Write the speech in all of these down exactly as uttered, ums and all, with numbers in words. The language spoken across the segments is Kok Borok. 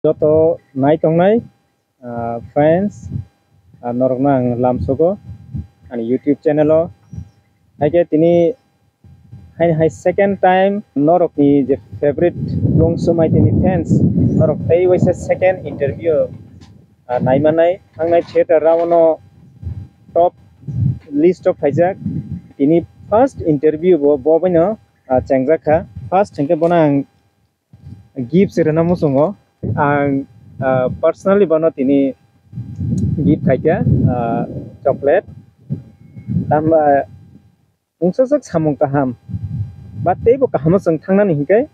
Joto nai tongnai, ah, friends, ah, norokno ang lamsogo ani YouTube channel o. Haikhe tini haini hai second time norokni je favorite Lungsumai tini fans norok tei waisa second interview, ah, naimanai thangnai theater round o top list o phaijak. Tini first interview bo, bo baino, ah, chengjak kha. First hinkhe bono ang gift rwna muchungo. Ang, ah, personally bono tini gift khaikha, ah, chocolate. Tamba mungsajak samung kaham ba teibo kaham chwng thangnani hinkhe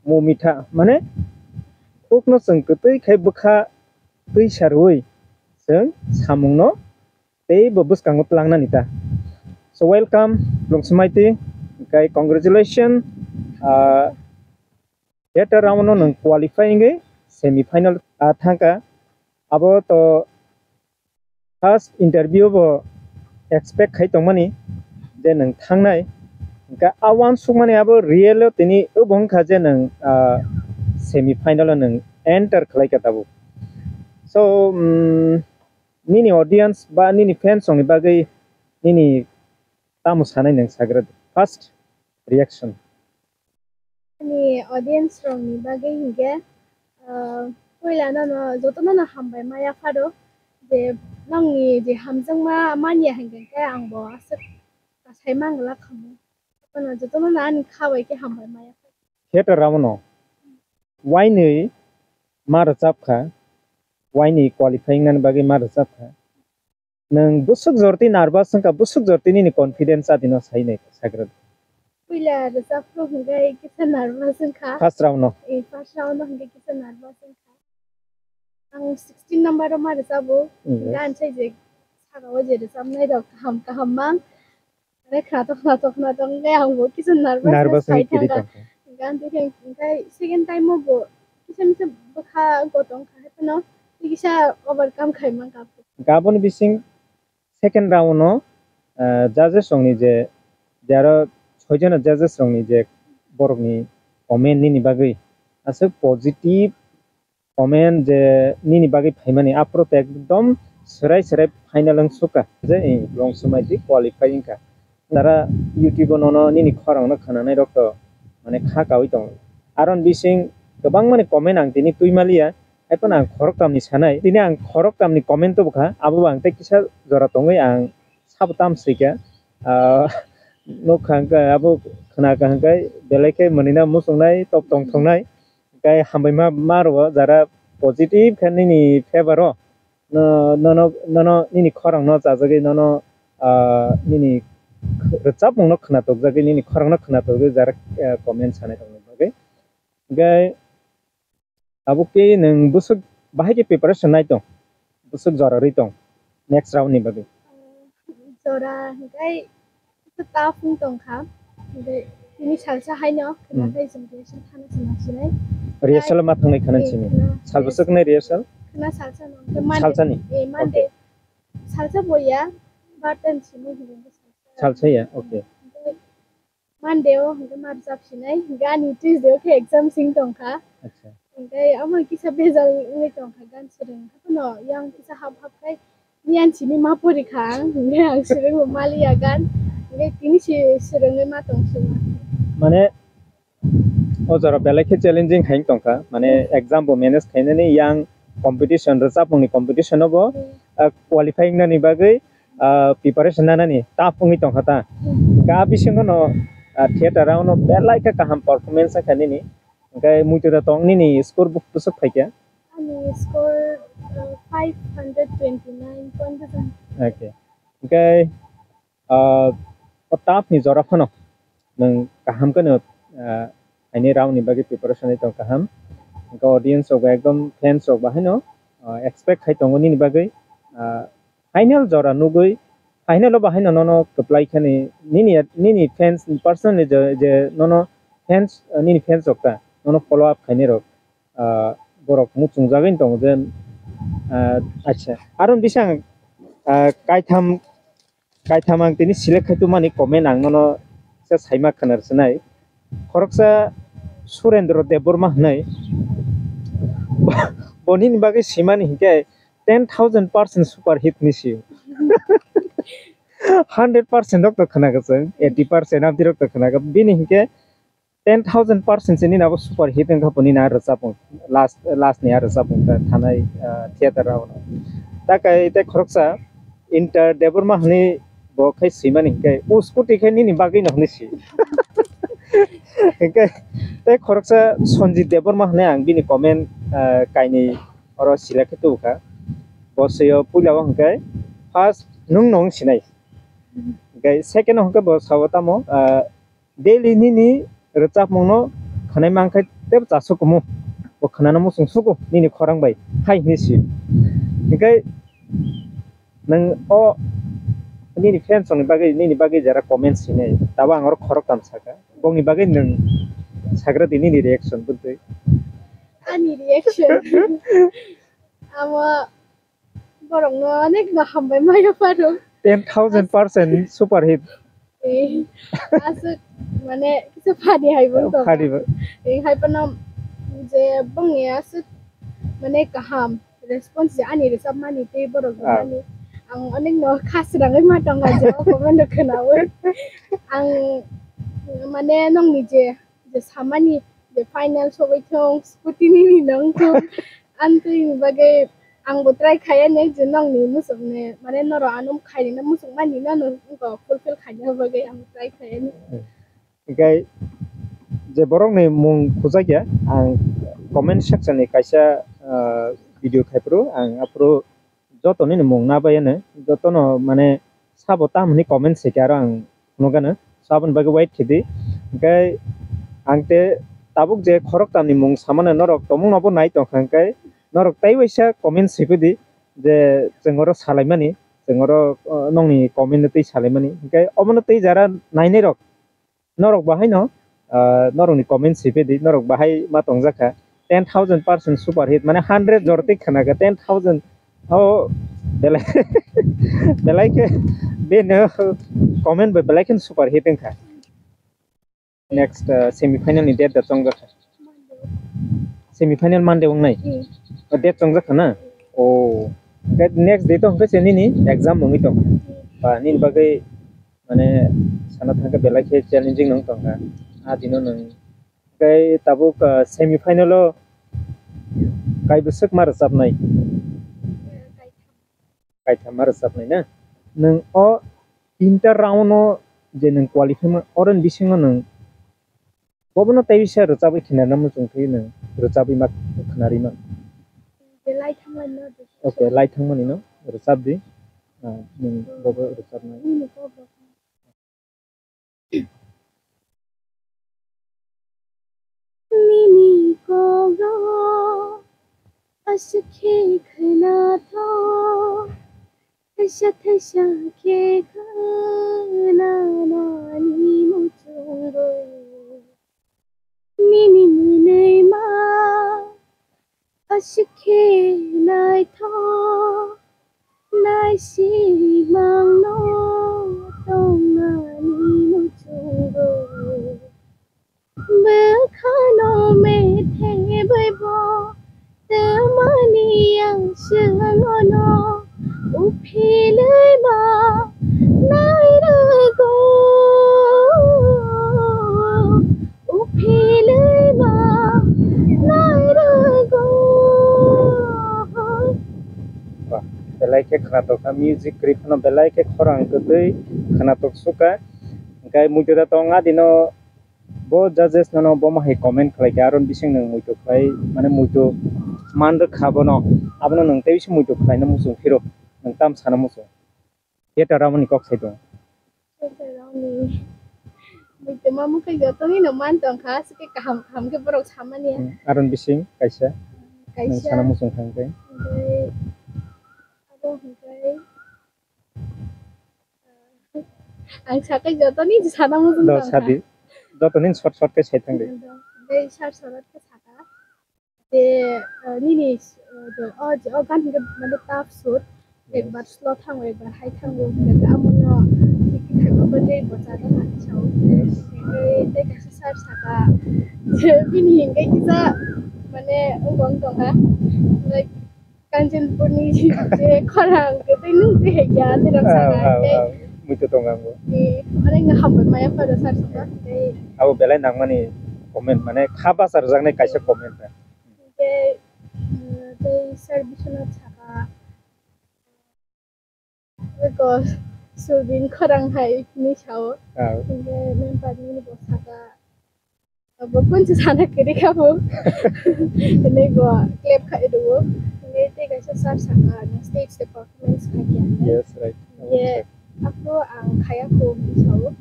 mo mitha, mane khukno chwng kwtwi khai bwkha twi sarwi chwng samungno teibo bwskango tlangnani ta. So welcome, Lungsumai twi, hinkhe congratulations, ah, theater round no nwng qualify wngwi semi final, ah, thangkha. Abo to first interview bo expect khai tongmani je nwng thangnai. Hinkhe a uansukmani abo real o tini obo wngkha je nwng, ah, semi final o nwng enter khlaikha tabuk. So, mm, nini audience ba nini fans rokni bagwi nini tamo sanai nwng sagra first reaction? Ani audience rokni bagwi hinkhe, ah, puila nono jotono no hambai ma yapharo je nongni je hamjakma manya hinkhe khe ang bo aswk kasai manglak khamu. Jotono, jotono no ani kha bai khe hambai ma yapharo. Theater round no wainwi ma rwchap kha, wainwi qualifying nani bagwi ma rwchap kha. Nwng bwswk jorti nervous wngkha, bwswk jorti nini confidence adino sainai sagra? Puila rwchapro hwnkhe kisa nervous wngkha. First round no? Eh, first round no hwnkhe kisa nervous wngkha. Ang sixteen number o ma rwchabo. Mm. Hwnkhe ang sai je saka o je rwchapnai rok kaham kaham mang. Mane khnatok khnatok khnatok hwnkhe ang bo kisa nervous. Nervous wngwi kiri thangkha. Gan twi khe hwnkhe second time o bo kisa misa bwkha gotong kha, haphano tei kisa overcome khai mankha. Gabon bising second round o, ah, judges rokni je, je aro soijon judges rokni je borokni comment nini bagwi aswk positive comment je nini bagwi phaimani, aphuru to ekdom swrai swrai final wng sukha je, eh, Lungsumai twi qualify wngkha. Jara YouTube o nono nini khorang no khwnanai rok to mane kha kaui tongo. Aron bising kwbangmani comment ang tini twi maliya, haiphano ang khoroktam ni sanai. Tini ang khoroktam ni comment tubukha, abo bo ang tei kisa jora tongwi ang sabo tam swikha. Ah, nukha hwnkhe abo khwnakha hwnkhe belai khe mwnwina muchungnai, top tong thongnai. Hwnkhe hambai ma, ma rwo jara positive khe nini favor o. No, nono, nono nini khorang no chajagwi nono, ah, nini rwchapmung no khwnatok jagwi, nini khorang no khwnatok jagwi jara, ah, comment sanai tongni bagwi. Hwnkhe tabuk khe nwng bwswk bahai khe preparation nai tong, bwswk jora rwi tong next round ni bagwi? Jora hwnkhe kisa tough wng tong kha. Hwnkhe tini salsa haino khwna hmm tei chwng rehearsal khana se nang sinai. Rehearsal ma thangnai khana eh, simi. Khwna. Sal bwswk nai rehearsal? Khwna salsa no. Hwnkhe Monday. Salsa ni? Eh, Monday. Okay. Salsa bo ya, but then simi hwnkhe salsa. Salsa ya, okay. Hwnkhe Monday o hwnkhe ma rwchap sinai, hwnkhe ani Tuesday o khe exam sing tong kha. Acha. Hwnkhe omo kisa bejal wngwi tong kha, gan swrwng kha phano yang kisa hap hap khai, miyan simi ma pori kha ang, hwnkhe ang swrwng bo maliya gan, hwnkhe tini se swrwngwi ma tong sima. Mane o jora belai khe challenging hai tong kha, mane exam bo manage khainani yang competition, rwchapmung ni competition o bo, hmm, ah, qualify wngnani bagwi ah, preparation nanani tough wngwi tongkha ta. Hwnkhe a bisingo no, ah, theater round no belai khe kaham performance wngkha nini. Hwnkhe muitu da tong nini score bo bwswk phaikha? Ani score, ah, five hundred twenty-nine point seven. Okay. Hwnkhe, ah, o tough ni jora phano nwng kaham kheno, ah, haini round ni bagwi preparation wi tong kaham. Hwnkhe audience rok bo ekdom fans rok bo haino, ah, expect khai tongo nini bagwi. Ah, final jora nugwi, final o bo haino nono kwplai khani nini, nini fans personally je, je nono fans, ah, nini fans rok ta nono follow up khainai rok, ah, borok muchungjagwi tongo je, ah, acha. Aro bising, ah, kaitham, kaitham ang tini select khai tongmani comment ang nono se saima khwnar sinai. Khoroksa Surendra Debbarma hwnwi. Bo nini bagwi swimani hinkhe ten thousand percent super hit ni sio. Hundred percent rok to khna kwchwng, eighty percent abdi rok to khna kha. Bini hinkhe ten thousand percent se nini abo super hit wngkha bo nini a rwchapmung last, last ni a rwchapmung ta thanai, ah, theater rok. Ta kai tei khoroksa Inter Debbarma hwnwi bo khai swimani hinkhe o scooty khai nini bagwi no hwnwi si. Hinkhe tei khoroksa Sanjit Debbarma hwnwi ang bini comment, ah, kainwi oro select khe tubukha. Bo swio puila o hinkhe first nwng no wng sinai. Hinkhe second o hinkhe bo sao tamo, ah, daily nini rwchapmungno khwnai mankhe tebo chasuk kumu. Bo khwnano muchung suku nini khorang bai hai hwnwi si. Hinkhe nwng o nini fans rokni bagwi, nini bagwi jara comment sinai. Tabo ang oro khoroktham saka. Bongni bagwi nwng sagra di nini reaction bwtwi. Ani reaction. Amo borokno onek no hambai maya phano. Ten thousand percent super hit. Eh, aswk mane kisa funny hai bo tong. Funny bo. Eh, hai phano je bongni aswk mane kaham response je ani rwchapmani tei borok rwmani. Ang onek no khasrangwi ma tongkha je o comment rok khwnaui. Ang mane nongni je je samani je final sogwi thung, scooty nini nang thung. Amtwini bagwi angbo try khaiya ne je nongni muchungni, mane norok ano khairina muchungmani no, no wngkha fulfill khaina bagwi ang try khaiya ne. Hinkhe je borokni mung khujak ya, ang comment section ni kaisa, ah, video khai phuru ang aphuru joto nini mung na bai ano, jotono mane sabo tam hwnwi comment se khe aro ang phunukgano. So aboni bagwi wait khe di. Hinkhe ang te tabuk je khoroktham ni mung samano norok tongmung no bo nai tongkha, hinkhe norok tai waisa comment se phudi je chwng oro salaimani, chwng oro, o, nongni comment no twi salaimani. Hinkhe obono twi jara nainai rok norok bahaino, ah, norokni comment sipedi, norok bahai ma tongjakha. Ten thousand percent super hit, mane hundred jor tei khna kha, ten thousand o belai, belai khe bini comment bai belai khe super hit wngkha. Next, ah, semi final ni date da chongjakha. Semi final Monday wngnai? Hmm. O, date chongjakha na? O, next day to hwnkhe se nini exam wngwi tongkha. Ba nini bagwi mane sana thangkhe belai khe challenging no wng tongkha a dino nwng. Tei tabuk, ah, semi final o kaibwswk ma rwchapnai? Kaitham ma rwchapnai na? Nwng o tinta round o je nwng qualify ma, oroni bisingo nwng bobono tei bisa rwchabwi khinarna muchung khe nwng rwchabwi ma khnarwi man. Belai thangmani no. Okay, lai thangmani no rwchabdi. Ah, nwng bobo rwchabnai. Nini kok rok. Nini kok rok aswk khe khwnathok. Thaisa thaisa khe khwnanani muchungo nini mwnwi ma aswk khe naithok naisikmangno tongnani muchungo. Bwkhano methebwi bo twmani ang swngono uphilwi ma nairwgo, uphilwi ma nairwgo. Belai khe khwnatok kha, music kwrwi phano belai khe khorang kwtwi khwnatok sukha. Hwnkhe muitu da tong adino. Bo judges nono bomo hai comment khlai kha, aron bising nwng muitu khlai, mane muitu man rwkha bono, abono nwng tei bisi muitu khlaina muchung phiro, nwng tam sana muchung. Theater ramani kok sai tongo. Theater ramani muitu ma mukhai joto ni no man tong kha, aswk khe kaham kaham khe borok samani ya. Hmm, aron bising kaisa, nwng kaisa sana muchung kha hwnkhe. Hwnkhe abo hwnkhe Ang sakai joto ni sana muchung tong kha. Do sadi. Joto ni short short khe sai thang di. Dei short short khe saka. Je, eh, nini, eh, je, o, je, o gan hwnkhe mane tough shoot. Yes. Ekbar slow thango, ekbar high thango, hwnkhe amono thik thik khaima bagwi bo chana nang sao. Yes. Hwnkhe tei kaisa sir saka. Je bini hwnkhe kisa mane wng tong kha. Like, Kanchanpurni je khorang, tei nwng twi hai kya, tei rok Ah, saka, ah, tei, ah. Muitu tongo ang bo. Eh, onek no hambai maya pharo sar saka, tei Abo belai nangmani comment, mane kha bacha rwjaknai kaisa comment na. Tei, eh, tei sir Biswanath saka, eko Surbin khorang hai hinwi sao. Ah. Hinkhe member nini bo saka, abo kunchu sana kwrwi kha bo. Hinwi bo clap khai rwo. Hinkhe tei kaisa sir saka, ano stage de performance khai khe ano. Yes, right. Hinkhe aphuru ang khaya kho hinwi sao.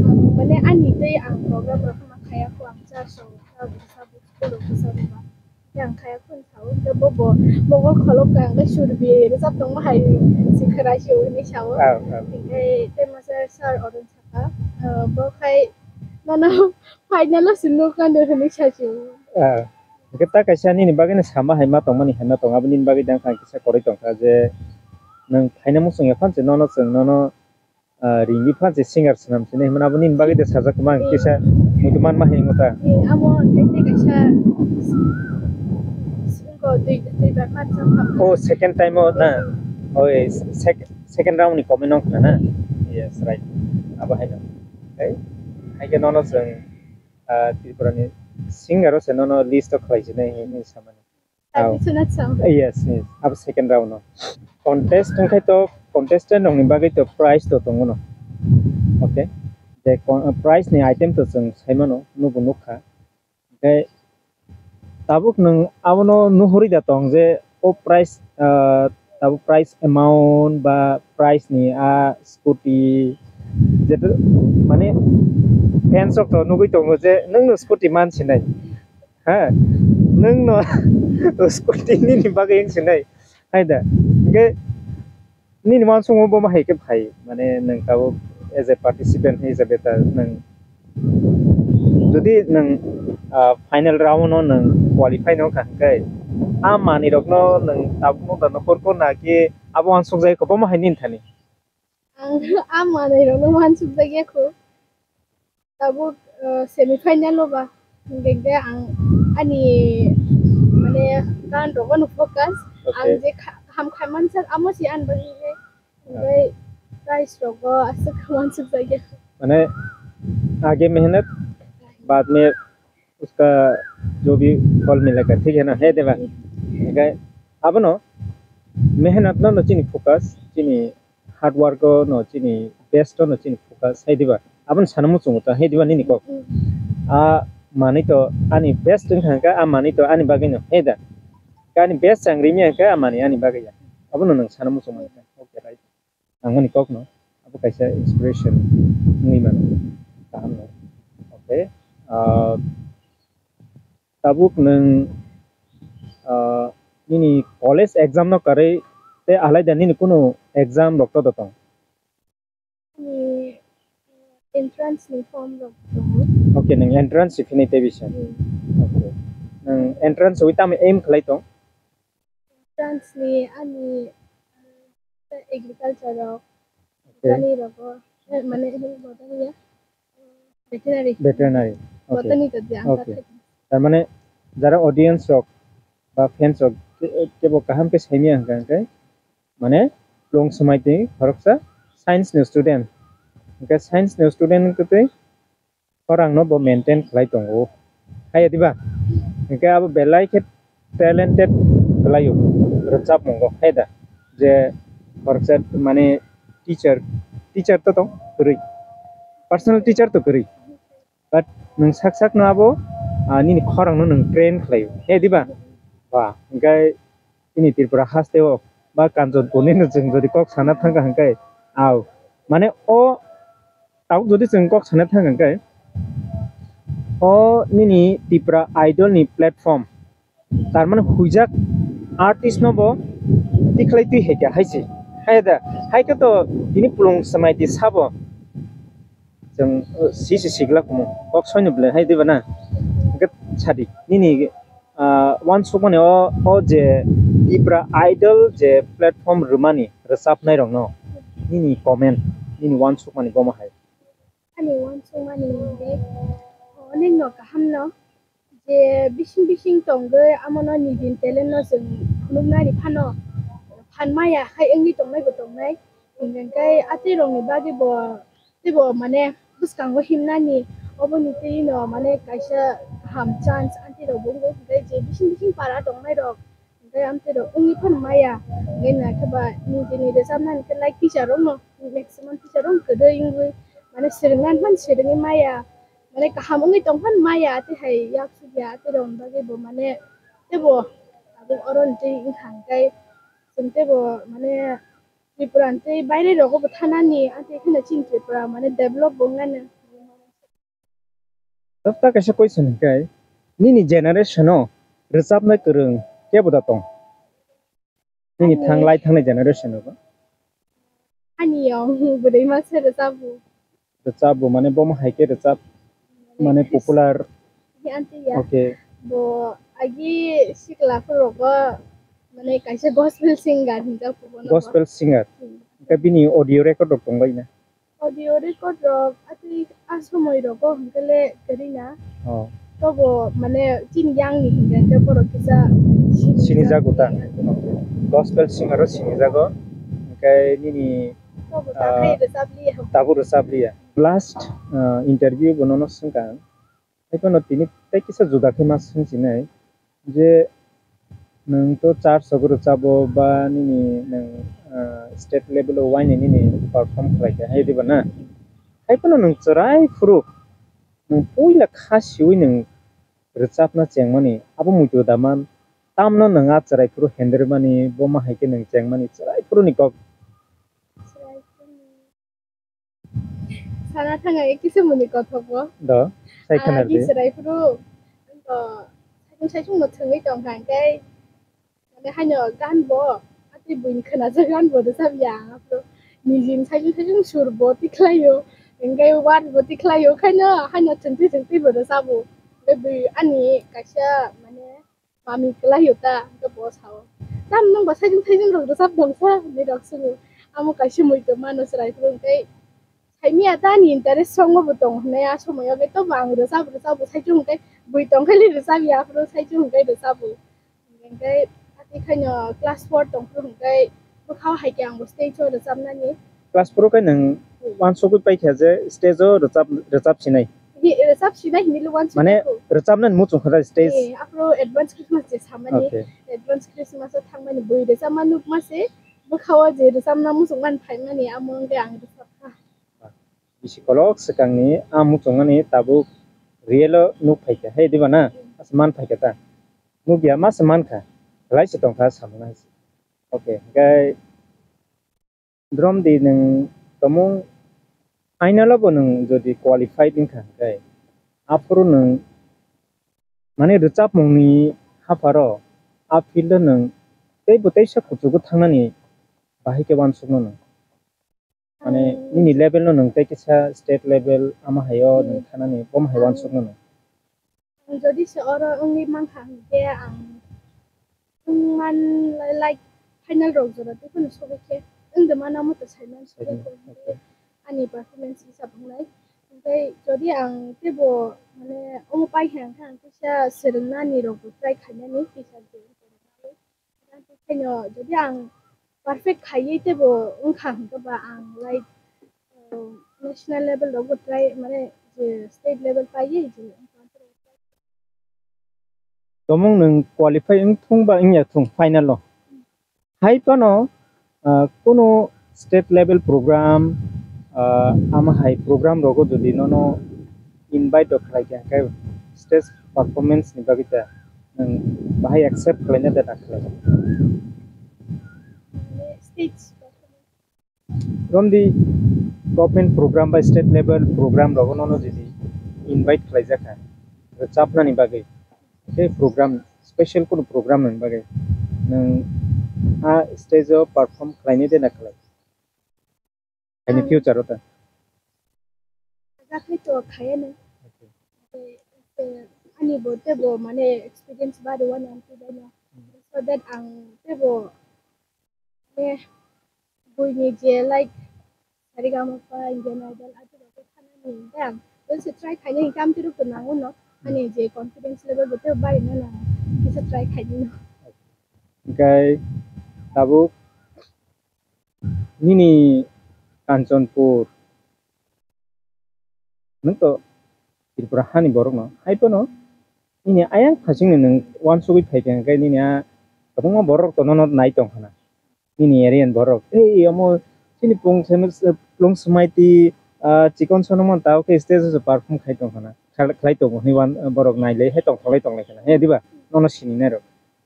Ang mane ani tei ang program rok ma khaya kho, ang church rok, church rok, school rok, church rok. Yang kaya khun sao, hingke bo bo mokol kholop kang khe Surbi rwchap tongma hai si khwrai si hwnwi sao. Ah, ah. Hingke tei masa sir Arun saka, ah, bo khai nono final o se nuk ano hwnwi sa si. Ah. Hingke ta kaisa nini bagwi no sama hai ma tongmani hai ma tong, abo nini bagwi dang kha kisa koroi tongkha je nwng phaina muchung ya phan se nono chwng nono ah, ringwi phan se singer swnam sini hwnmano abo nini bagwi de sajak kwma ang kisa muitu manma hinwi ta. Eh, abo tei tei kaisa singko dui, dui bar mat jang kha. Oh, second time o na? Oh, eh, sec-, second round ni comment wng khna na? Yes, right. Abo haino. Okay. Haikhe nono chwng, ah, Tripura ni singer o se nono list o khlai sinai hinwi samani. Aw. Biswanath Saha. Yes, yes. Abo second round no. Contest wngkhai to, contestant rokni bagwi to prize to tongo no. Okay. Je kon-, prize ni item to chwng saimano, nubo nukha. Tei tabuk nwng abono nuhuri da tong je o prize, ah, tabuk prize amount ba prize ni a scooty, jeto, mane, fans rok to nugwi tongo je nwng no scooty man sinai. Ha? Nwng no scooty nini bagwi wng sinai. Hai da. Hingke nini uansukmung bo ma hai khe phai. Mane nwng tabuk as a participant hisabe ta nwng jodi nwng, ah, final round o nwng qualify no kha hingke a manwi rok no nwng tabuk no da no kor kor na khe abo uansuk jai khe bo ma hai nini thani. Ang a manwi rok no uansuk jak ya kho. Tabuk, eh, semi final o ba, hingke ang ani, mane, gan rogo no focus. Okay. Ang je kha-, kaham khai mansak, amo si ang bagwi hai. Ah. Hingke prize rogo aswk kha wansuk jak ya. Mane, aage mehnat, baad mein uska jo bhi phal milega, thik hai na? Hai de ba? Hmm. Hingke abono mehnat no, no chini focus, chini hard work o no chini best o no chini focus hai diba? Aboni sana muchungo ta hai diba nini kok? Mm. A manwi to ani best wngkha hwnkhe a manwi to ani bagwi no hai da. Ani best ang rimi hwnkhe a manwi ani bagwi ya. Abono nwng sana muchung mankha. Okay, right. Ang ani kok no abo kaisa inspiration wngwi mano. Kaham no. Okay. Ah, Tabuk nwng, ah, nini college exam no kwrwi tei alaida nini kunu exam rok to tong? Ani entrance ni form rok tongo. Okay, nwng entrance si phinai tei bisa. Hmm. Okay. Nwng entrance wi tamo aim khlai tong? Entrance ni ani, ah, agriculture rok, Okay. Botany rogo, eh, mane, eh, botany ya? Veterinary. Veterinary. Okay. Botany to je ang Okay. Tar mane, jara audience rok ba fans rok ke-, kebo kaham khe saimya hwnkha hwnkhe, mane, plung swmai twi khoroksa science ni student. Hwnkhe science ni student wngtwi khorang no bo maintain khlai tongo. Hai diba? Hwnkhe abo belai khe talented khlaio, rwchapmungo, hai da? Je khoroksa mane teacher, teacher to tong kwrwi, personal teacher to kwrwi, but nwng sak sak no abo, ah, nini khorang no nwng train khlaio, hai diba? Ba, hwnkhe chini Tripura haste o ba Kanchanpur ni no chwng jodi kok sana thangkha hwnkhe, au, mane o Tabuk jodi chwng kok sana thang hwnkhe, o nini Tipra Idol ni platform, tar mane huijak artist no bo tikhlai twi hai kha hai se. Hai da, hai khe to tini plung swmai twi sabo. Chwng, uh, si si sigla kumo. Kok soino belai hai diba na? Hwnkhe sadi, nini, ah, uansukmani o, o je Tipra Idol je platform rwmani rwchapnai rokno, nini comment, nini uansukmani bomo hai. Ani uansukmani hwnkhe onek no kaham no je bising bising tongwi amo no nijini talent no chwng Nuknani phano phan maya khai wngwi tongnai bo tongnai. Hingkhe atwi rokni bagwi bo teibo mane bwskango himnani oboni twi no mane kaisa kaham chance amtwi rok bo wngwi hwnkhe je bising bising para tongnai rok hwnkhe amtwi rok wngwi phano maya. Hwnkhe naikhe ba nijini rwchapnani khe like teacher rok no maximum teacher rok kwrwi wngwi mane swrwngna phano swrwngwi maya. Mane kaham wngwi tong phano maya tei hai yak sukya tei rok bagwi bo mane teibo tabuk oro ni twi wngkha hwnkhe chwng teibo mane Tripura ni tei baire rogo bo thanani, amtwi kheno chini Tripura mane develop bo wngnani. Dokta kaisa question hwnkhe, nini generation o rwchapnai kwrwng kebo da tong? Nini Ani thang lai thangnai generation o ba? Ani yong bwrwi masa rwchabu. Rwchapbo mane bomo hai khe rwchap mane Chris- popular. Aunty ya. Okay. Bo agi sikla phuru rogo mane kaisa gospel singer hinjak bono. Gospel singer. Hmm. Hwnkhe bini audio record rok tongbai na? Audio record rok atwi a somoi rogo hwnkhe le kwrwi na. Oh. Tobo mane chini yang ni hwnkhe hwnkhe borok kisa sinijago ta. Okay. Gospel singer o sinijago. Hwnkhe nini Tobo ta khai Ah, rwchap liya. Tabuk rwchap liya. Last, ah, interview bo nono swngkha ang. Haiphano tini tei kisa juda khe ma swngchinai je nwng to church o rwchabo ba nini nwng, ah, state level o waini nini perform khlai kha hai diba na? Haiphano nwng chwrai phuru nwng puila kha siwi nwng rwchapna chengmani abo muitu da man tamno nwng a chwrai phuru hendrwmani bo ma hai khe nwng chengmani chwrai phuru ni kok. Sana thanga e kisa muni kothok bo. Do, sai Ah, khana di di. Chwrai phuru, bo, saisung saisung no thwngwi tong kha, hwnkhe, mane haino gan bo, atwi buini khwnajak gan bo rwchap ya, aphuru nijini saisung saisung sur bo tikhlaio, hwnkhe word bo tikhlaio, khaino haino thwngtwi thwngtwi bo rwchabo. Hwnkhe bui ani kaisa, mane, Mami kwlai yo ta, hwnkhe bo sao. Tam nwng bo saijwng saijwng rok rwchap tong sa, hinwi rok swngo. Amo kaisa muitu mano chwrai phuru hwnkhe. Saimya ta ani interest song bo tong hwnwi a somoi o, hwnkhe tobo ang rwchap rwchap bo saijwng hwnkhe bui tong khe le rwchap ya, aphuru saijwng hwnkhe rwchap bo. Hwnkhe atwi khaino class four tong phuru hwnkhe bwkha o hai khe ang bo stage o rwchapnani. Class four o khe nwng uansugwi paikha je stage o rwchap, rwchap sinai? Hi, rwchap sinai hinwi le uansukha. Mane, rwchapnani muchung kha stage? Eh, aphuru advance Christmas je samani. Okay. Advance Christmas o thangmani bui rwchapma nukma se, bwkha o je rwchapna muchungmani phaimani, amo wngkhe ang rwchapkha. Bisi kolok swkangni a muchungmani tabuk real o nuk phaikha, hai diba na? Hmm. Asa man phaikha ta? Nukya ma se mankha, belai se tongkha samung hai se. Okay, hwnkhe Drom di nwng tomung final o bo nwng jodi qualified wngkha hwnkhe, aphuru nwng mane rwchapmungni hapharo a field o nwng teibo teisa kuchugo thangnani bahai khe uansukno nwng. Mane nini level no nwng tei kisa state level ama hai o nwng thanani bomo hai uansukno nwng. Ang jodi se oro wngwi mankha hwnkhe ang wngman like final rok jora tei phano sogwi khe wngde mano amo to saiman sogwi khe ani performance hisab wngnai. Hwnkhe jodi ang teibo mane omo pai khe ang khe ang kisa swrwngna ni rok bo try khainani kisa je wngtongmani. Jodi ang perfect khaiwi teibo wngkha hwnkhe ba ang like, uh, national level rogo try mane je state level paiwi je. Tomung nwng qualify wngthung ba wngya thung final o. Hai phano, uh, kunu state level program, uh, ama hai program rogo jodi nono invite rok khlai kha hwnkhe stage performance ni bagwi ta nwng bahai accept khlaina de na khlai? Stage performance. Romdi government program bai state level program rogo nono jodi invite khlai jakha rwchapnani bagwi, tei program special kunu program ni bagwi nwng a stage o perform khlaina de na khlai? Ani future o ta? Jakhai to khayano. Okay. Ani bo teibo mane experience bari wani ang tei dano. So that ang teibo mane buini je like Saregama pa Indian Idol ati rok thanani ang. Tei se try khaina hingkhe amtwi rok to nango no. Ani je confidence level bo teibo bari nana kisa try khaina no. Hingke tabuk nini Kanchanpur, nwng to Tripura hani borok no, hai phano nini ayang phasing ni nwng uansugui phaikha, hingke nini a kwbangma borok to nono nai tongkha na. Nini area ni borok, "Ei, omo chini pung seme-, plung swmai twi, ah, chikon sono mon tao khe stage o perform khai tong khana, khal-, khlai tongo," hinwi wan-, borok nailai hai tongthoklai tonglai khana, he diba? Nono sini nai rok.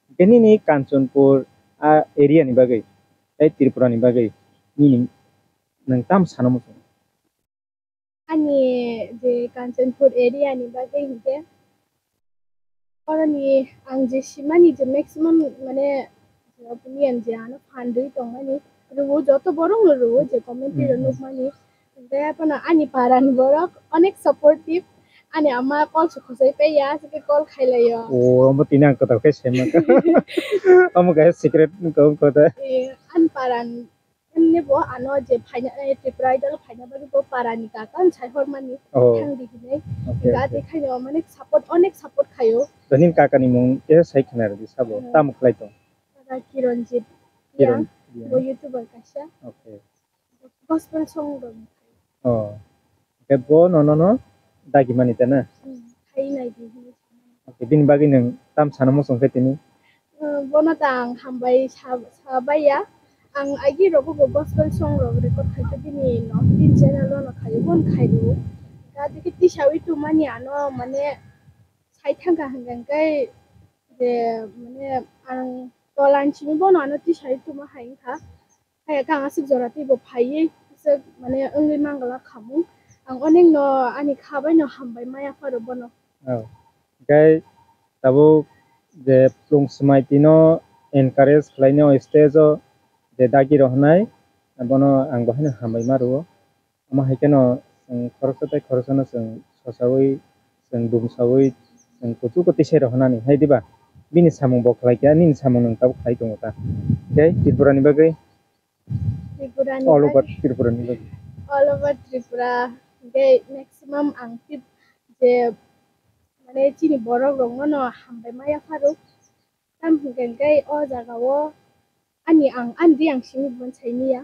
Hingke nini Kanchanpur, ah, area ni bagwi tei Tripura ni bagwi nini nwng tam sana muchung? Ani je Kanchanpur area ni bagwi hinkhe, oroni ang je simani je maximum mane je opinion je ano phan rwi tongmani rwo, joto borok no rwo je comment rok nukmani. Hingke aphano ani para ni borok onek supportive, ani ama call se khosai paiya, aswk khe call khailaio. O, omo tini ang kwtal khe sema. Omo kaisa secret wngkha, wngkha da. Eh, ani para ni Emni bo ano je phaina, eh, Tripura Idol phaina bagwi bo para ni kaka ang sai hormani Oh. thang di hinwi. Okay, Ga okay. Tei khaino mane support, onek support khayo. Tini kaka ni mung khe sai khna rwdi sabo. Hmm. Tamo khlai tong? Kaka Kironjit Kiron, Riang, yeah. Bo YouTuber kaisa. Okay. Gospel song rok. Oh. Khe bo nono no dagi mani ta na? Hmm, khai nai di hinwi. Okay, bini bagwi nwng tam sana muchung khe tini? Uh, bono ta ang hambai sa-, sa baiya. Ang agi rogo bo gospel song rok record khai khe bini no, bini channel o no khai, bono khai rwo. Ga dikhe tisawi tongmani ano mane sai thangkha hwnkhe je mane ang tolan simi bono ano tisawi tongma hai wngkha. Hai khe ang aswk jora tei bo phaiwi aswk mane wngwi mangala khamung. Ang onek no ani kha bai no hambai maya pharo bono. Oh. Hingke tabuk je plung swmai tino encourage khlainai o stage o je dagi rohornai, bono ang bo haino hambai ma rwo. Omo hai kheno chwng khoroksa tei khoroksano chwng sosaui, chwng dumsaui, chwng kuchugo tisai rohornani hai diba? Bini samung bo khlai kha, nini samung nwng tabuk khlai tongo ta. Tei Tripura ni bagwi? Tripura ni All over bagwi. Tripura ni bagwi. All over Tripura. Tei maximum ang tip je mane chini borok rokno no hambai maya pharo. Tam hwnkhe hwnkhe o jaga o ani ang, ani Riang simi bo sai manya.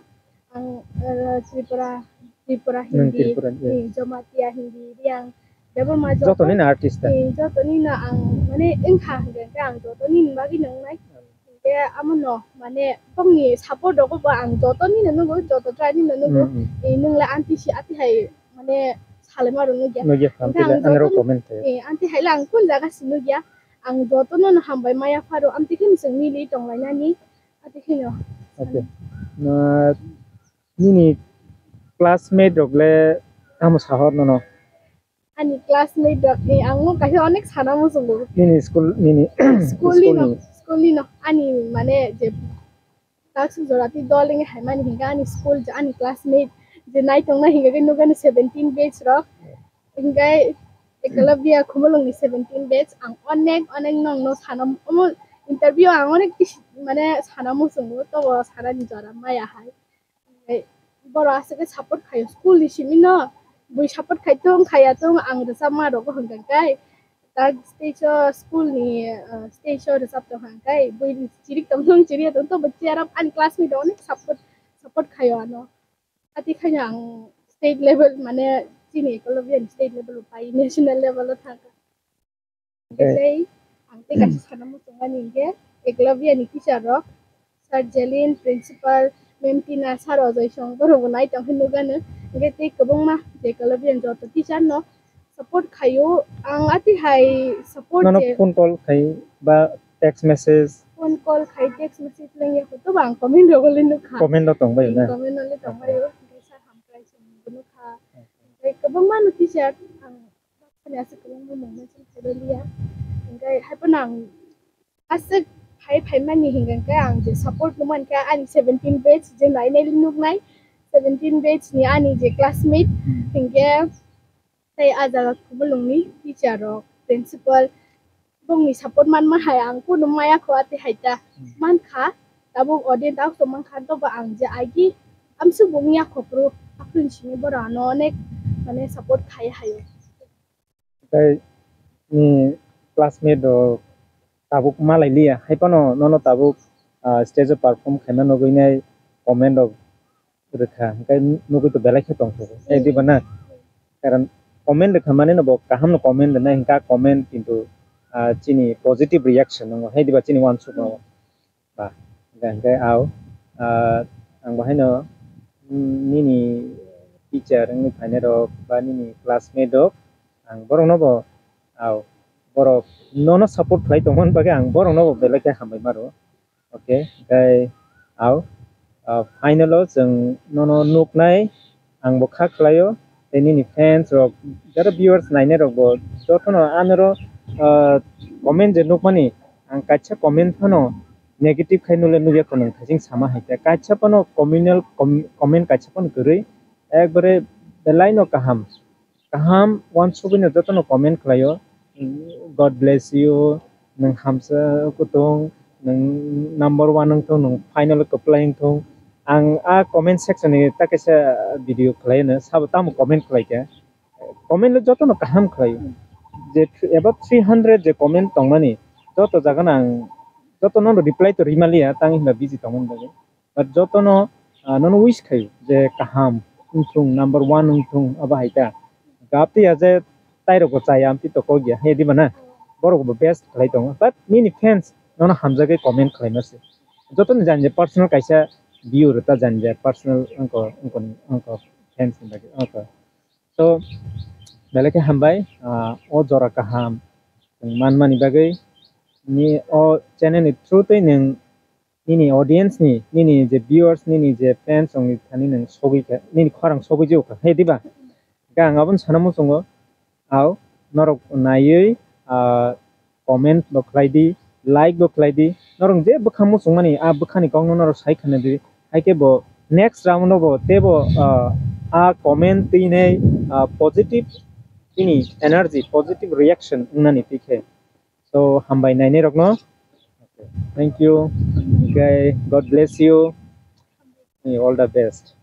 Ang, eh, Tripura, Tripura Nwng Hindi, Tripura, yeah. eh, Jamatia Hindi, Riang, Debbarma joto. Joto nini artist ta? Eh, joto nini ang mane wngkha hwnkhe hwnkhe ang joto nini bagwi nwngnai. Hmm. Hwnkhe amo no mane bongni support rogo bo ang joto nini nukgo, joto try nini nukgo. Hmm, hmm. Eh, nwng le anti si ati hai mane salai ma rwngno gya. Nugya kha, Hwnkhe ang tila, ang rok joto comment khayo. Eh, anti hai le ang kun jaga si nugya. Ang jotono no hambai maya pharo, amtwi khe chwng mili tonglainani, ati kheno. Okay. Na, nini classmate rok le tamo sahor nono? Ani classmate rok ni ang no kaisa onek sana muchungo. Nini school, nini School ni no, school ni. School ni no, ani mane je Taksa jora tei dol wngwi haimani hinkhe ani school, ani classmate je nai tongnai hinkhe nukgani seventeen batch rok. Hinkhe Eklavya Khumulwngni seventeen batch. Ang onek, onek nokno sana, omo interview ang onek kisi mane sana muchungo, tobo sanani jora maya hai. Hinkhe borok aswk khe support khaio school ni simi no, bui support khai tong khaya tong ang rwchapma rogo hinkhe kai. Tak stage o school ni, ah, stage o rwchap tong kha, hwnkhe bui chirik tong tong, chiriya tong tong, bo chair o ani classmate rok onek support, support khaio ano. Ati khaino ang state level, mane chini Eklavya ni state level o pai national level o thang kha. Hwnkhe tei ang tei kaisa sana muchungmani hinkhe Eklavya ni teacher rok, Sir Jelin, Principal, Ma'am Tina, Sir Ojoi song borok bo nai tong khe nukgano. Hwnkhe tei kwbangma je Eklavya ni joto teacher no support khaio. Ang ati hai support Nono je phone call khai ba text message? Phone call khai, text message lengya kho, tobo ang comment rogo le nukha. Comment o tong bai na? Comment o le tong bai o. Hwnkhe sir hamkrai se bo nukha. Hwnkhe kwbangma no teacher ang ani aswk kwbangma mung mention khairaliya. Hwnkhe haiphano ang Aswk phai phaimani hinkhe ang je support nukmankha ani seventeen batch je nainai nuknai, seventeen batch ni ani je classmate hinkhe tei ah jaga Khumulwngni teacher rok, principal bongni support manma hai ang kunu maya kho ati hai ta mankha, tabuk audience tabuk tongmankha tobo ang je agi amsuk bumung yakho phuru aphuru simi borok ano onek mane support khai haio. Tei ni classmate rok tabuk malai liya, hai phano nono tabuk ah, stage o perform khaima nugwi nai comment rok rwkha, hwnkhe nugwi to belai khe tongthogo, hai diba na? Karon comment rwkha mani no bo kaham no comment rwnai, hwnkhe comment kintu, ah, chini positive reaction nango, hai diba chini uansukma o. Ba, hwnkhe, hwnkhe au, ah, ang bo haino, mm, nini teacher wngwi phainai rok ba nini classmate rok, ang borok no bo, au, borok nono support khlai tongmani bagwi ang borok no bo belai khe hambai maro. Okay, hwnkhe au, ah, final o chwng nono nuknai, ang bo kha khlaio, tei nini fans rok, jara viewers nainai rok bo jotono anoro, ah, comment je nukmani, ang kaisa comment phano negative khai nule nukya khwnwi thaising sama hai khe. Kaisa phano communal com-, comment kaisa phano kwrwi, ekbare belai no kaham. Kaham uansugwino jotono comment khlaio, "God bless you, nwng hamsa kutung, nwng number one wngthung, nwng final kwplai wngthung." Ang a comment section ni ta kaisa video khlaino, sabo tamo comment khlaikha. Comment le jotono kaham khlaio. Je th-, about three hundred je comment tongmani, joto jagano ang jotono reply to rimaliya, tang hinba busy tongmani bagwi. But jotono, ah, nono wish khaio je kaham wngthung, number one wngthung, abo hai ta. Gap tiya je tairok bo chaya, amtwi to kok ya, he diba na? Borok bo best khlai tongo. But nini fans nono hamjagwi comment khlaima se. Jotoni jani je personal kaisa view rwta jani je personal wngko, wngko, wngko fans ni bagwi, wngko. So, belai khe hambai, ah, o jora kaham chwng manmani bagwi, ni o channel ni through twi nwng nini audience ni, nini je viewers, nini je fans rok ni thani nwng sogwi kha, nini khorang sogwi jio kha, he diba? Hwnkhe ang abono sana muchungo, au, norok naiwi, ah, comment bo khlai di, like bo khlai di, norok je bwkha muchungmani, a bwkhani kokno norok sai khna di, hai khe bo next round o bo teibo, ah, a comment twi nai, ah, positive tini energy, positive reaction wngnani twi khe. So, hambai nainai rokno. Thank you. Okay, God bless you. All the best.